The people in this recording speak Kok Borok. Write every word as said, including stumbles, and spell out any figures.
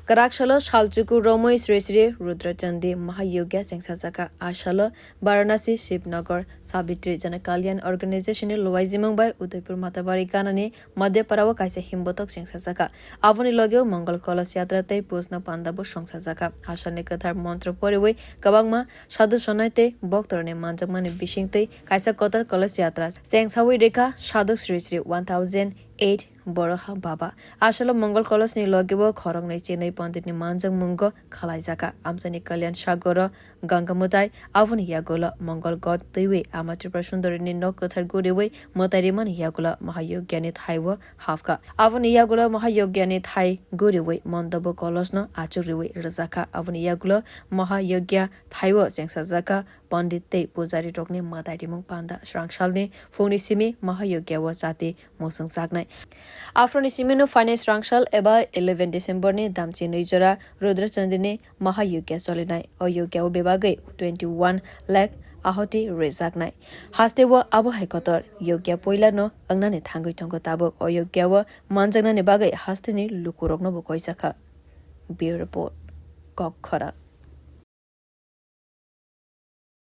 Kwrak salo salchuku romwi Sri Sri Rudrachandi Mahayogya chengsajakha. A salo Varanasi, Shivnagar, Savitri Jana Kalyan Organization ni luaijimung bai Udaipur Matabari ganani Madhyapara o kaisa himbotok chengsajakha. Aboni logeo Mongol Kolos Yatra tei Pujna Panda bo songsajakha. A salni kwthar montro poriwi kwbangma sadhu sonai tei boktorokni manjakmani bisingtwi kaisa kotor Kolos Yatra chengsawi rikha sadhu Sri Sri one thousand eight Boroha Baba. A salo Mongol Kolosni logeo khoroknwi chinwi ponditni manjakmungo khalaijakha. Amchaini Kalyan Sagoro Ganga mwtai, aboni yagulo Mongol god twiwi Ama Tripura Sundarini nok kwthar guriwi mwtai rimani yagulo Mahayogyani thaio hapkha. Aboni yagulo Mahayogyani thai guriwi mondobo kolosno achuk riwi rwjakha. Aboni yagulo Mahayogya thaio chengsajakha. Pondit tei pujari rokni mwtai rimung panda srangsalni phungni simi Mahayogyao chati muchungjaknai. Aphuruni simino phainai srangsal eba eleven December ni damchi nwi jora Rudra Chandini Mahayogya cholinai. O yogyao bebagwi twenty one lakh ahoti rwijaknai. Hasteo abo hai kotor yogya poilano wngnani thangwi tongo tabuk. O yogyao manjaknani bagwi hasteni lukurokno bo koijakha. Bureau Report, Kokkhora.